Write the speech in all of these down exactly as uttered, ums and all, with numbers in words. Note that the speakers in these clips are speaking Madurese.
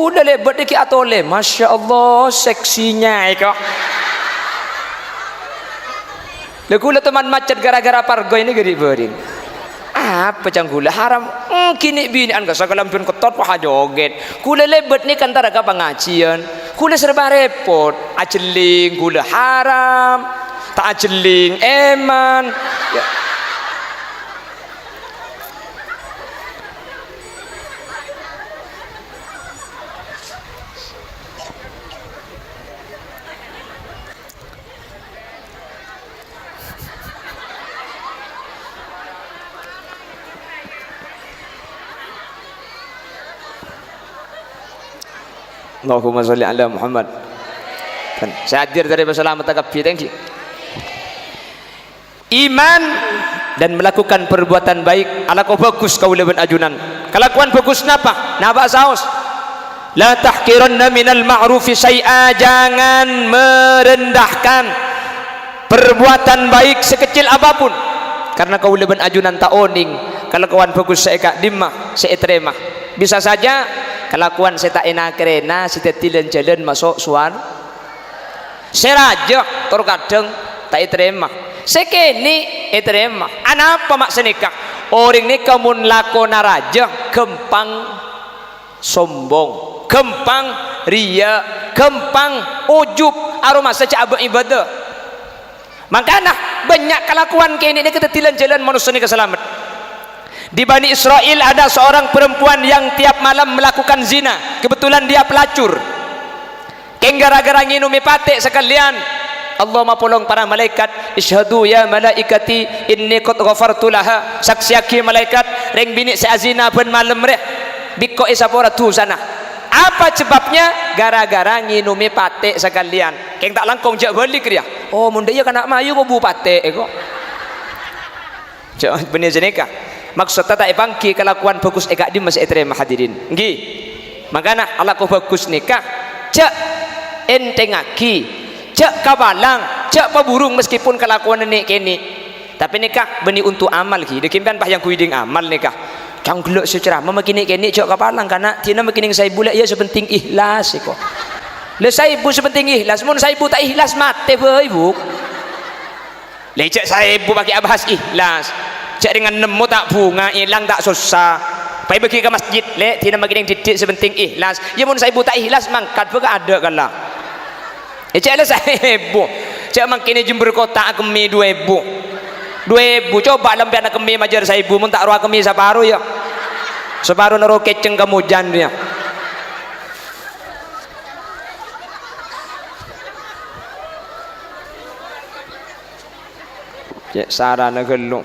Kaulâ lèbât nèka atolè, Masya Allah, seksinya, èko. Lha, kaulâ toman macet gara-gara pargo ini ghi' bâri'. Apa ca'na kaulâ? Haram. Hmm, ghi' binè'an ka sakalambhân kettot, wah, ajoget. Kaulâ lèbât nèka antara ka pangajiân. Kaulâ serba repot. Ajhelling kaulâ haram. Ta' ajhelling èman. Ya. Allahumma sholli ala Muhammad. Sè hadir dâri Pasalamedda kabbhi, thank you. Iman dan melakukan perbuatan baik, alako bhâghus kaulâ bân ajunan. Kalakowan bhâghus napa? Napa saos? "La tahqiranna minal ma'rufi syai'a," jangan merendahkan perbuatan baik sekecil apapun. Karena kaulâ bân ajunan ta' onèng kalakowan bhâghus sè è ka'dimma sè ètarèma. Bisa saja kalakowan sè ta' èna-karèna sè dhâddhi lan-jhâlân maso' sowar-, Sè rajâ tor kadhâng ta' ètarèma. Sè kènè' ètarèma. Anapa ma' sanèka? Orèng nèka mon lakona rajâ, ghâmpang sombong, ghâmpang riya', ghâmpang ujub, aromasa jhâ' abâ' ibâdâ. Mangkana, bânnya' kalakowan kènè' nèka dhâddhi lan-jhâlân manossa nèka salamet. Di Bani Israel ada seorang perempuan yang tiap malam melakukan zina. Kebetulan dia pelacur. Kèng ghârâ-ghârâ ngènomè patè' sakalèyan, Allah mapolong para malaèkat, "Isyhadu ya malaikati, inni qad ghafartu laha." Saksèyaghi malaèkat, rèng binè' sè azina bân malem rè, bi' engko' èsapora dhusana. Apa sebabnya? Ghârâ-ghârâ ngènomè patè' sakalèyan. Kèng ta' langkong jhâ' bâlik rèya. Oh, mon dâ' iyâ kana' mayu kok bu patè' è ko'. Jhâ' bânnè sanèka. Maksodda ta' èpangghi kalakowan bhâghus è ka'dimma sè ètarèma, hadirin. Ènggi. Mangkana alako bhâghus nèka jhâ' ènthèngngaghi, jhâ' kapalang, jhâ' paburung meskipun kalakowanna nè'-kènè'. Tapè nèka bânnè onto' amal, ghi. Dâgghi' sampèyan pas èyangghuy dhing amal nèka. Cangghellâ' sè ceramah makè nè'-kènè' jhâ' kapalang, kana' dina makè nèng saèbu la iyâ sè penting ikhlas èko. Lha saèbu sè penting ikhlas, mon saèbu ta' ikhlas matè bhâi, Bu. Lè, jhâ' saèbu makè abahas ikhlas. Jhâ' rèng ennem mo ta' bhunga, èlang ta' sossa. Pas èbâghi ka masjid, lè', dina makè nèng didik sè penting ikhlas. Iyâ, mon saèbu ta' ikhlas, mangkat bâ' ka adâ' kala. È, jhâ' la saèbu. Jhâ' mangkèn è Jember Kota akemmè du èbu. Du èbu, coba' la sampèyan akemmè majâr saèbu, mon ta' rowa akemmè saparo, iyâ. Saparona rowa kècèng ka mojân, iyâ. Cè' sarana ghâllu.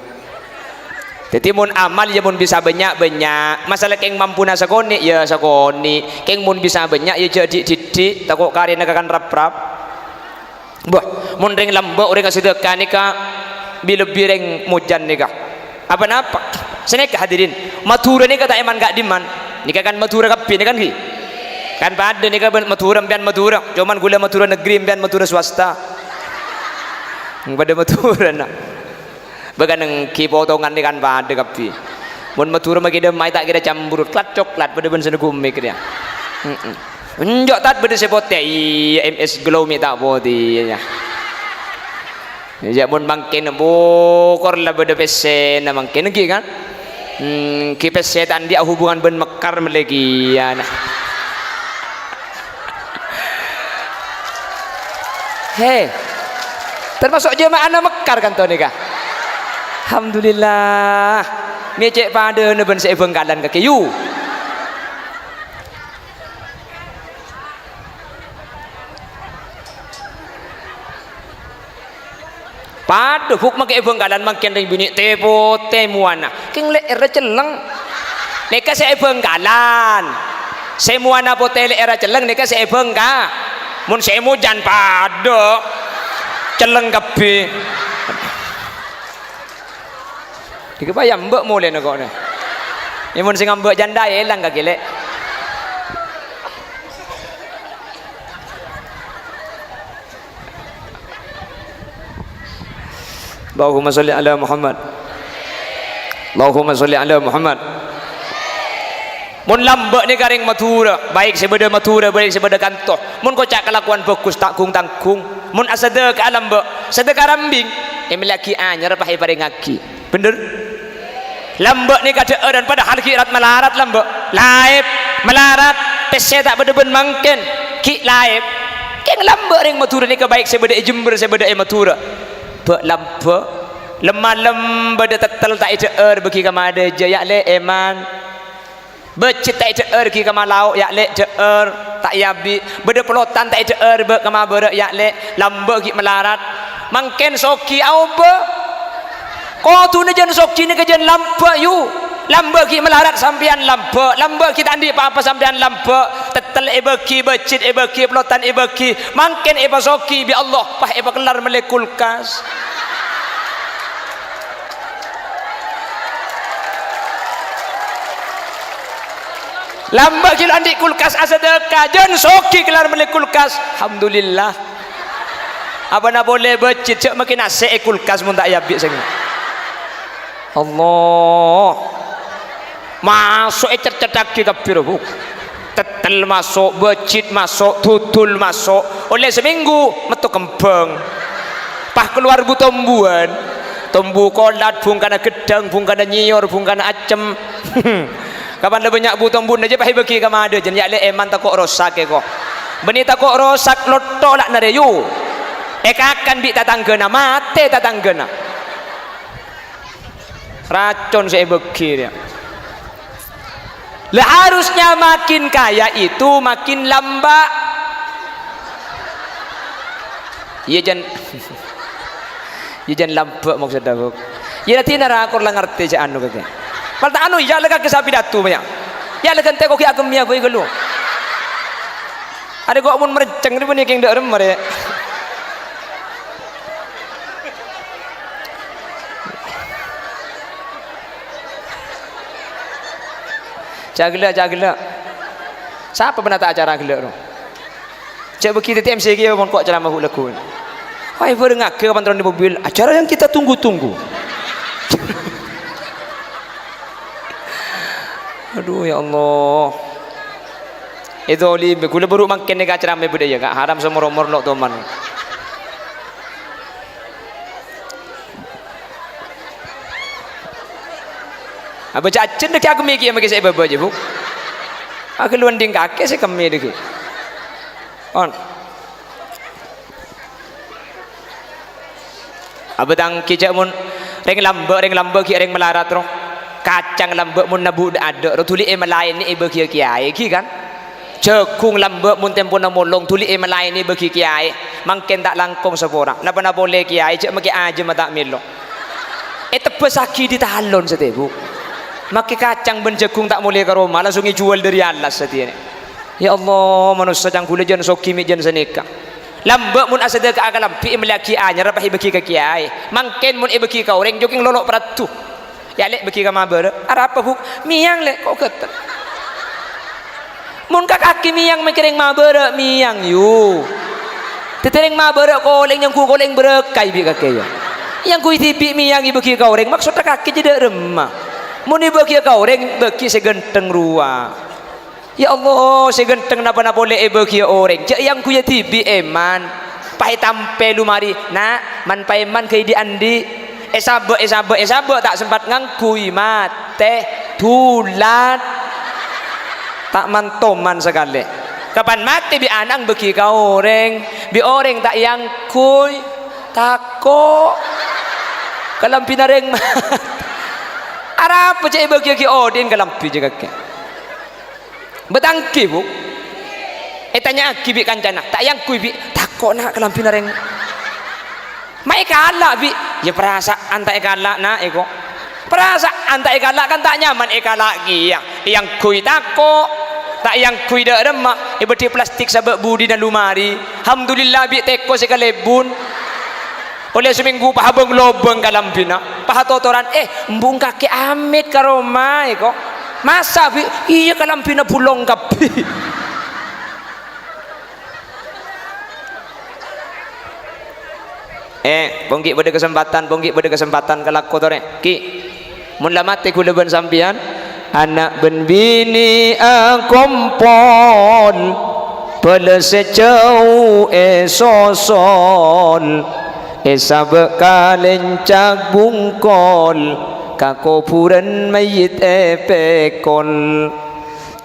Dhâddhi, mon amal, iyâ, mon bisa bânnya', bânnya'. Masalah kèng mampuna sakonè', iyâ, sakonè'. Kèng mon bisa bânnya', iyâ, jhâ' dhi'-dhiddhi', tako' karèna kakan rap-rap. Bâh, mon rèng lambâ' orèng asadhâka nèka bi-, lebbi rèng mojân nèka. Apa napa? Sanèka, hadirin, Madhurâ nèka ta' èman ka'dimman. Nèka kan Madhurâ kabbhi, nèka kan, ghi? Kan padâ nèka bân Madhurâ, sampèyan Madhurâ. Coma ghulâ Madhurâ negeri, sampèyan Madhurâ swasta. Padâ Madhurâna. Bâ' kan ènggi potongan nèka kan padâ kabbhi. Mon Madhurâ makè dâ' emma'è ta' kèra cambur, coklat-coklat padâ bân sèna ghumè kèya. Heeh. Enjâ' ta' bâdâ sè potè, iyâ, M S Glow mè' ta' potè, iyâ. Iyâ, mon mangkèn bokor la bâdâ pèssèna mangkèn, ènggi, kan? Hmm, ghi pèssè ta' andi'â hubungan bân Mekkar mellè kèya, na. He. Termasuk jema'ana Mekkar kan, to, nèka? Alhamdulillah. Mè' cè' padâna bân sè è Bhângkalan kakè, yu. Padâ hukma kè è Bhângkalan mangkèn rèng binè' tè-potè mowana. Kèng lè'èrra cellèng. Nèka sè è Bhângkalan. Sè mowana potè lè'èrra cellèng nèka sè è Bhângka-, mon sè è Mojân padâ. Cellèng kabbhi. Dikepaya mbâ' molèna kok, nè. Yâ, mon sè ngambâ' jhândhâ èlang kakè, lè'. Allahumma sholli ala Muhammad. Allahumma sholli ala Muhammad. Mon lambâ' nèka rèng Madhurâ, baik sè bâdâ Madhurâ, baik sè bâdâ kanto, mon koca' kalakowan bhâghus, ta' gung-tanggung. Mon asadhâka'a lambâ', sadhâka rambing, èmellèyaghi anyar, pas èparèngaghi. Bhender? Lambâ' nèka dhâ'ârân, padahal ghi' rat-malarat lambâ'. Laèp, malarat, pèssè ta' bâdâ bân mangkèn, ghi' laèp. Kèng lambâ' rèng Madhurâ nèka baik sè bâdâ è Jember, sè bâdâ è Madhurâ. Bâ' lambâ', lem-malem bâdâ tèttèl ta' èdhâ'âr bâgi ka madâjâ, ya' lè', èman. Bâjit ta' èdhâ'âr ghi' ka malao', ya' lè', dhâ'âr, ta' èabi'. Bâdâ pelotan ta' èdhâ'âr bâ' ka mabârâ', ya' lè', lambâ' ghi' malarat. Mangkèn soghi aobâ. Kodhuna jân soghi nèka jân lambâ', yu. Lambâ' ghi' malarat sampèyan lambâ', lambâ' ghi' ta' andi' pa-apa sampèyan lambâ'. Tèttèl èbâgi, bâjit èbâgi, pelotan èbâgi. Mangkèn èpasoghi bi' Allah, pas èpakellar mellè kulkas. Lambâ' ghi' lo' andi' kulkas asadhâka, jân soghi kellar mellè kulkas. Alhamdulillah. Apana polè bâjit, jhâ' makè nasè' è kulkas mon ta' èabi' sènga'. Allah. Maso' ècet-cetaghi kabbhi, Bu. Tèttèl maso', bâjit maso', dudul maso'. Ollè samènggu, metto kembhâng. Pas kalowar bu-tombuwân. Tombu kolat, bungkana gheddhâng, bungkana nyèyor, bungkana accem. Kapan la bânnya' bu-tombuna jâ pas èbâgi ka madâjâ, ya' lè' èman tako' rosak èko. Bânnè tako' rosak, lotto la' narèyu. Èkakan bi' tatangghâna, matè tatangghâna. Racon sè èbâgi rèya. Lah, harusnya makin kaya itu makin lambâ'. Iyâ, jân, iyâ, jân lambâ' maksodda, Bu. Iyâ, nanti nara kor la ngartè jâ' anu kakè. Mal ta' anu, ya' la kakè sapi datu, ya'. Ya' la ghântè kogi agem ya, Bu, ghâllu. Arè kok mon merenceng rè bânnè kèng dâ' remma rè. Jâ' ghellâ', jâ' ghellâ'. Sapa bân ta' acara ghellâ' ro? Jâ' bâgi dhâddhi M C kèya mon ko' ceramah hu-, lagghu. Wah, bârângngaghi kapan terro è mobil, acara yang kita tunggu-tunggu. Aduh, ya Allah. Èdhâlimi, ghulâ buru mangkèn nèka ceramah bâdâ, ya, Ka'? Haram somor-omor, no' toman. Abâ' jhâjhân dhâggi' akemmè kèya makè sè bâbâ jâ, Bu. Aghâllu andi' kakè sè kemmè dhâggi'. On. Abâ' tangkè jâ' mon rèng lambâ', rèng lambâ' ghi' rèng malarat, ro. Kacang lambâ' mon nabu' dâ'-adâ', ro, dhuli èmalaènè èbâghiyâ kèyaè, ghi kan? Jhâghung lambâ' mon tempona molong, dhuli èmalaènè bâgi kèyaè. Mangkèn ta' langkong sapora. Napa-napa polè kèyaè, jâ' makè ajâmma ta' mèlo. Ètebbhâssaghi dâri talon satèya, Bu. Makè kacang bân jhâghung ta' molè ka roma, langsung èjhuwâl dâri alas satèya nè. Ya Allah, manossa cangghulâ jân soghi mè' jân sanèka. Lambâ' mon asadhâka'a kalambhi èmellèyaghi anyar, pas èbâgi ka kèyaè. Mangkèn mon èbâgi ka orèng, jhâghung lolo' paraddhu. Ya, Lè', bâgi ka mabârâ'. Arapa, Bu'? Mèyang, Lè', ko' ghâteng. Mon ka kakè mèyang, makè rèng mabârâ' mèyang, yu. Dhâddhi rèng mabârâ' kolèng, nyangghu kolèng bârâkah bi' kakè, ya. Nyangghu dhibi' mèyang èbâgi ka orèng, maksodda kakè jâ dâ' remma. Mon èbâgi ka orèng, bâgi sè ghântheng rowa. Ya Allah, sè ghântheng napa-napa polè èbâgiyâ orèng, jâ' èangghuyyâ dhibi' èman. Pas ètampè lomari, "Na', man-paèman ghâi dhi'-andhi'." Èsabâ', èsabâ', èsabâ', ta' sempat ngangghuy, matè, dulat. Ta' man-toman sakalè. Kapan matè bi' ana'na bâgi ka orèng, bi' orèng ta' èangghuy, tako'. Kalambhina rèng matè. Arapa jâ' èbâgiyâghi odi'na kalambhi jâ' kakè. Bâtanggi, Bu. Ètanya'aghi bi' kancana, ta' èangghuy, bi', tako', na', kalambhina rèng. Ma' èkala', bi'. Ya, parasa'an ta' èkala', na', èko. Parasa'an ta' èkala' kan ta' nyaman èkala' kèya. Èangghuy tako', ta' èangghuy dâ' remma, èbâdhi plastik sabâ' budina lomari. Alhamdulillah, bi' teko sè kalèbun. Ollè samènggu pas abâng-lobâng kalambhina. Pas atotoran, "Eh, embu' kakè amèt ka roma, èko." "Masa', bi'?" "Iyâ, kalambhina bulong kabbhi." Eh, ponggi bâdâ kasempadhân, ponggi bâdâ kasempadhân kalako torè. Ki, mon la matè ghulâ bân sampèyan, Ana' bân binè akompol, bâlâ sè jhâu èsosol, èsabâ' ka lèncak bungkol, ka kobhurân mayyit èpèkol.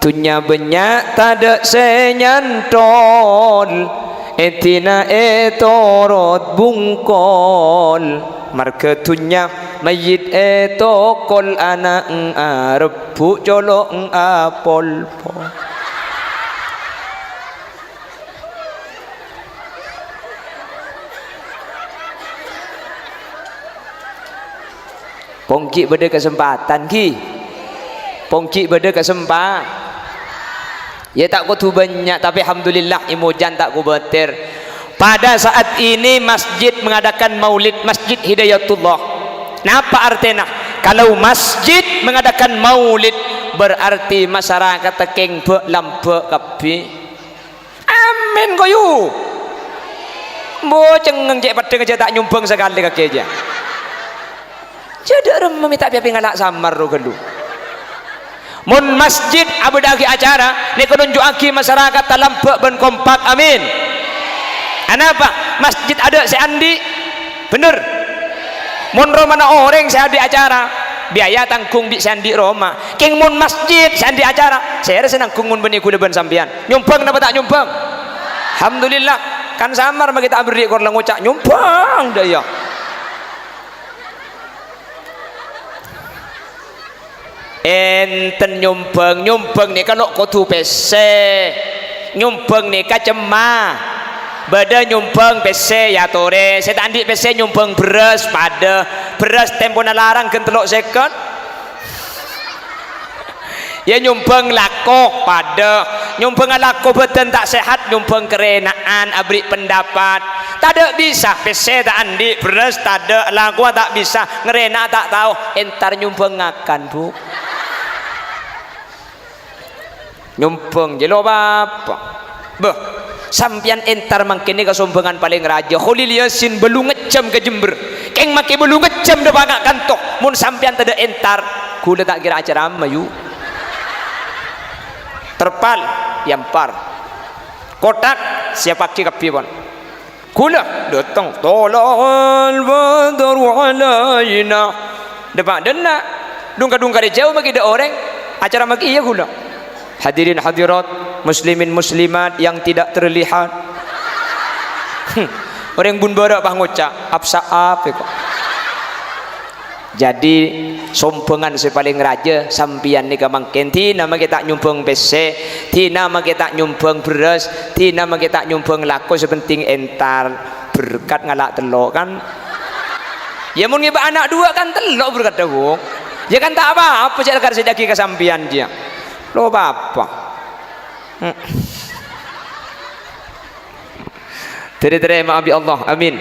Dhunnya bânnya' tadâ' sè nyanthol, èdina ètorot bungkol. Marghâ dhunnya mayyit ètokol, ana' arebbhu' colo' apolpol. Ponggi bâdâ kasempadhân, ghi? Ponggi bâdâ kasempa-, ya, ta' kodhu bânnya', tapè alhamdulillah, è mojân ta' kobâtèr. Pada saat ini masjid mengadakan maulid, Masjid Hidayatullah. Napa artèna? Kalau masjid mengadakan maulid, berarti masyarakat kèng bâ'-lambâ' kabbhi. Amin, koyu. Mbo, cengngeng cè' peddhângnga jhâ' ta' nyombhâng sakalè kakè jhâ'. Jhâ' dâ' remma mè' ta' pèapè ngala' samar ro ghâllu. Mon masjid abâdâ'aghi acara, nèka nonjhu'aghi masyarakat talambâ' bân kompak. Amin. Anapa? Masjid adâ' sè andi'. Bhender. Mon romana orèng sè andi' acara, biaya tanggung bi' sè andi' roma. Kèng mon masjid sè andi' acara, sèra sè nanggung mon bânnè ghulâ bân sampèyan? Nyombhâng napa ta' nyombhâng? Alhamdulillah. Kan samar makè ta' aberri' kor la ngoca' nyombhâng, dâ' iyâ. Enten nyombhâng, nyombhâng nèka lo' kodhu pèssè. Nyombhâng nèka cemma. Bâdâ nyombhâng pèssè, èyatorè. Sè ta' andi' pèssè nyombhâng bherrâs, padâ. Bherrâs tempona larang ghân tello' sèkon. Ya, nyombhâng lako, padâ. Nyombhângnga lako bâdân ta' sehat, nyombhâng karèna'an, aberri' pendapat. Tadâ' bisa, pèssè ta' andi', bherrâs tadâ', lakowa ta' bisa, ngarèna'a ta' tao, entar nyombhâng ngakan, Bu. Nyombhâng, jhâ' lo' pa-apa. Bâh, sampèyan entar mangkèn nèka sombhângan palèng rajâ. Kholil Yasin bâllu ngejjhâm ka Jember. Kèng makè bâllu ngejjhâm dâpa' ka kanto. Mon sampèyan tadâ' entar, ghulâ ta' kèra acarama, yu. Terpal, èyampar. Kotak, siyappaghi kabbhi, pon. Ghulâ dâteng, "Thala'al badru 'alaina." Dâpa' dâ' enna', dhung-kadhung karè jhâu makè dâ' orèng, acara makè iyâ ghulâ. Hadirin hadirat, muslimin muslimat yang tidak terlihat. Orèng bun bârâ' pas ngoca', "Ap-sa'ap, kok." Jadi, sombhângan sè palèng rajâ, sampèyan nèka mangkèn, dina makè ta' nyombhâng pèssè, dina makè ta' nyombhâng bherrâs, dina makè ta' nyombhâng lako, sè penting entar. Berkat ngala' tello', kan? Ya, mon ngèbâ ana' duwâ', kan tello' berkatta, Bu. Ya, kan ta' pa-apa, cè' la karè sèdhâghi ka sampèyan, jiyâ. Lo' pa-apa. Hmm. Dâri tarèma'a bi' Allah. Amin.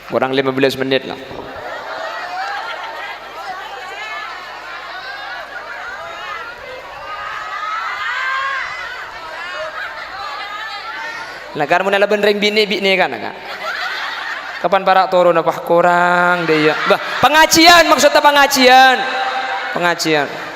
Kurang lima belas menit lah. Lah, karmona la bân rèng binè', binè' kan, Kak? Kapan para' toronna, pah, korang dâ' iyâ. Bah, pangajiyân, maksudnya pangajiyân. Pangajiyân.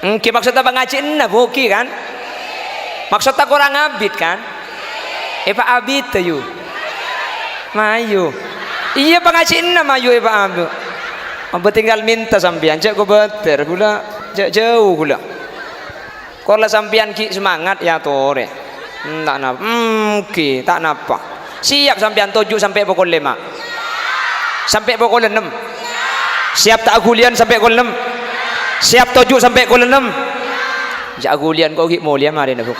Èngghi, maksudnya pangajiyânna, Bu, ghi, kan? Maksudnya korang abit, kan? Èpaabit, ayu. Mayu. Iyâ, pangajiyânna mayu èpaabit. Apa tinggal minta sampèyan, jhâ' kobâtèr, ghulâ, jhâ' jhâu, ghulâ. Kor la sampèyan ghi' semangat, èyatorè. Hmm, ta' nap-, hmm, ghi, ta' napa. Siap sampèyan toju' sampè' pokol lèma'? Sampè' pokol ennem? Siap ta' aghuliyân sampè' kol ennem? Siap toju' sampè' kol ennem? Jhâ' aghuliyân, ko' ghi' molèya marèna, Bu.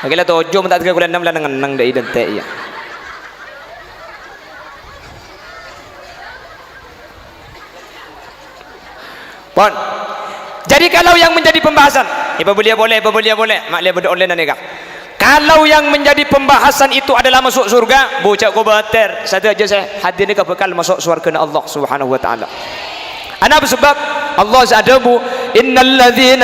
Laghi la toju', mon ta' tèghâ kol ennem la neng-enneng dâ' è dântè', iyâ. Pon. Jadi, kalau yang menjadi pembahasan, èpabâliyâ polè, èpabâliyâ polè, ma' lè bâdâ online nèka. Kalau yang menjadi pembahasan itu adalah masuk surga, bocah kobater, sadhâjâ sè hadir nèka bhâkal maso' sowarghâna Allah Subhanahu wa Ta'ala. Anapa sebab? Allah sè adhâbu, "Innal ladzina